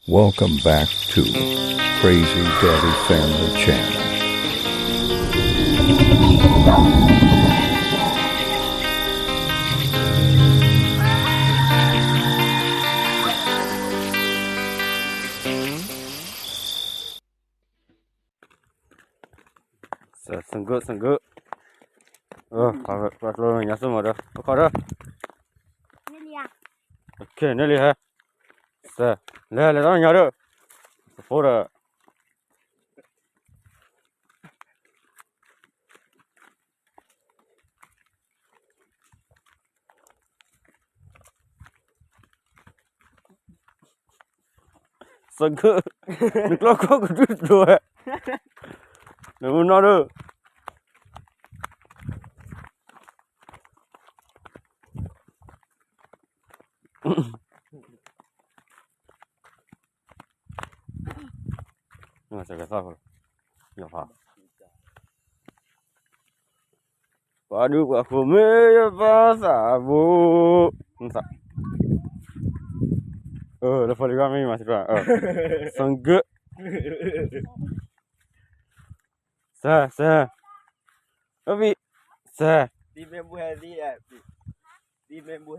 Welcome back to Crazy Daddy Family Channel. သဂၢၢ် သဂၢၢ်, ပှၤကျိညါစ့ၢ်မးဒီး ပခီဒီး, န့ၣ်လံဟဲ, လဲၤလဲၤတၢ်ညါဒီး, ပဖိဒီး သဂၢၢ်, နကျီၢ်ခီၣ်ကဒုၣ်ဒိၣ်ဝဲ, နမနီၢ်ဒီး ပှၤဒုးပှၤဃိမ့ၢ်ယဘၣ်သးဘိ, လၢဖိလံၤဂီၢ်မ့ၢ်မၤစ့ၢ်ကီး, သဂၢၢ်, စဲး, စဲး, အဘံၣ်, စဲး, သဂၢၢ် ဒၢလံဧါ,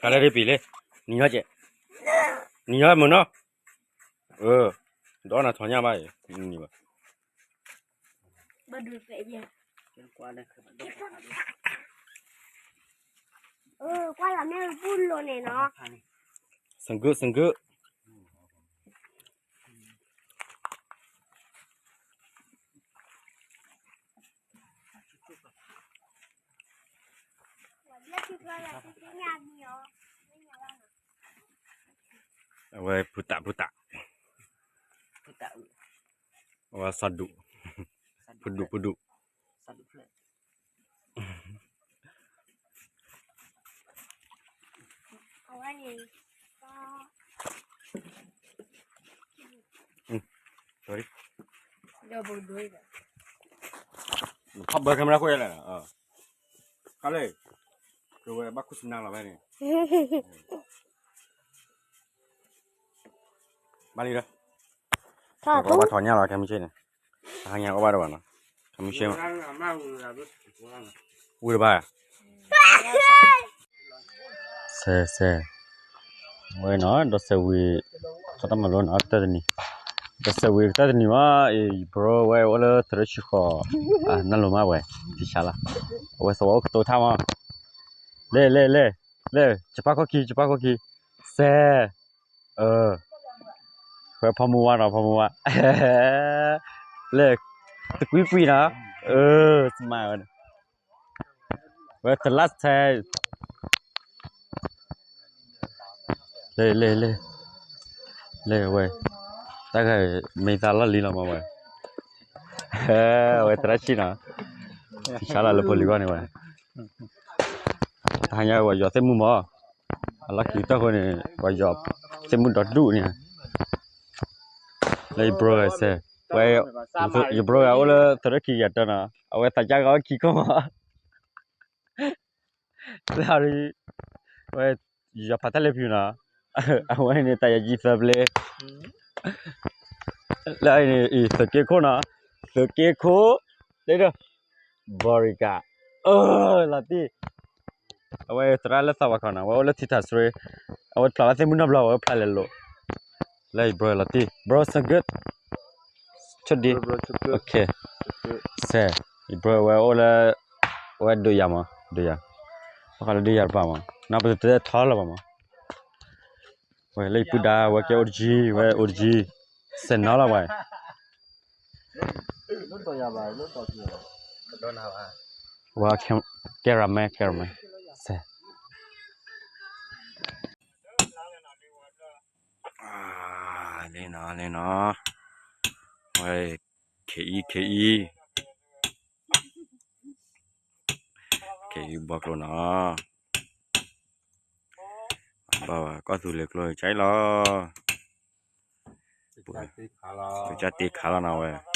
ကလဲၤဒ်ပံၤလံ, နံၤညီကဲး, နံၤညီမုၢ်နီၤ, ဒီးနၤထီၣ်ညၣ်ဘၣ်အံၤ, နံၤဘၣ် ကွၢ်လီၤမ့ၢ်ပူၤလိာ်န့ၣ်နီၤ, သဂၢၢ် သဂၢၢ်. အဝဲဖုတးဖုတး, အဝဲသးဒူၣ်, ဖုဒူၣ်ဖုဒူၣ်. ဖးဘၢ camera ခွဲလဲၣ်, ခါလၢ ကဝဲဘၣ်ခိၣ်စနါလီၤဖဲန့ၣ်, ဘၣ်လံဒီး, ဘၣ်ထီၣ်ညၣ်လီၤ ခဲမုၢ်ဆ့ၣ်န့ၣ်, တဟါညါကဘၣ်တဘၣ်နီၤ, ခဲမုၢ်ဆ့ၣ်မး, ဝံၤတဘၣ် စဲးစဲး, ဝဲနီၤ ဒီးစဲးဝံၤ, ခီတၢ်မၤလိနီၤ တၢ်တနံၤ, ဒီးစဲးဝံၤကတၢၢ်တနံၤမး, အံၤ bro ဝဲအိၣ်လၢသရၢဆံဃီၤ, နၢ်လိၤမးဝဲ, ထံဆါလီၤ, အဝဲသဝီအိၣ်ကတိၤထါမး, လဲၤလဲၤလဲၤ, လဲၤ ကပၣ်ခီၣ်ခံ ကပၣ်ခီၣ်ခံ, စဲး, ဝဲဖီမုၢ်ဝါနီၤ ဖီမုၢ်ဝါ, လဲၤ, တကွံကွံနီၤ, မၤဝဲ ဝဲတလါထဲ, လဲၤလဲၤလဲၤ, လဲၤဝဲ, တၢ်ဂၤမ့ၢ်သးလီၢ်လံလီၤမးဝဲ, ဝဲသရၣ်ဆံၣ်နီၤ, ထံဆါလီၤလၢဖိလံၤဂီၢ်န့ၣ်ဝဲ, တဟါညါပှၤယီၤသ့ၣ်မုၣ်မး, အလီၢ်ခံကတၢၢ်ဃိန့ၣ် ပှၤယီၤသ့ၣ်မုၣ်ဒီဒူၣ်န့ၣ်, လၢယ bro ဂၤစဲး, ဝဲ, ယ bro ဂၤအိၣ်လၢသရၢခံကယၤတၢနီၤ, အဝဲသးကါဂၤအိၣ်ခံခိၣ်မး လၢအံၤ, ဝဲ, ယီၤဖးတၢ်လၢဖုနီၤ, အဝဲန့ၣ်တၢ်ယၤယံၤသၢဘျ့, လၢအံၤန့ၣ် အံၤ သုးက့ခိၣ်နီၤ, သုးက့ခိၣ်, တဲဒီး, ဘီရံကၤ, အၢ, လီၤတံၢ်, အဝဲသရၣ်လၢသးဝါခီနီၤ, အဝဲအိၣ်လၢထံထၣ်စွ့, အဝဲဖျါဝဲသ့ၣ်မုၢ်နီတဘျီ အဝဲဖျါလဲၤလိာ်, လၢအံၤ bro လီၤတံၢ်, bro စၢ်ဂ့ၢ် ဆိၣ်ဒံ, စဲး, ယ bro ဝဲအိၣ်လၢ, ဝဲဒိးယၤမး ဒိးယၤ, ဘၣ်ဃးလၢဒိးယၤတပၤမး နီၢ်ပတတဲထီလၢၤဘၣ်မး, ဝဲလၢယပုၢ်ဒါ ဝဲကဲအိၣ်တကံ ဝဲအိၣ်တကံ, စဲးနီၤလီၤဝဲ ဝဲ cameraman cameraman လံနီၤ, လံနီၤ, ဝဲ, ခဲအံၤ ခဲအံၤ, ခဲအံၤဘီကျိနီၤ, ဘၣ်ဝဲ ကီၢ်သူလ့ၤကျိ ကၠဲလီၤ, ပကတ့ခးလီၤနီၤဝဲ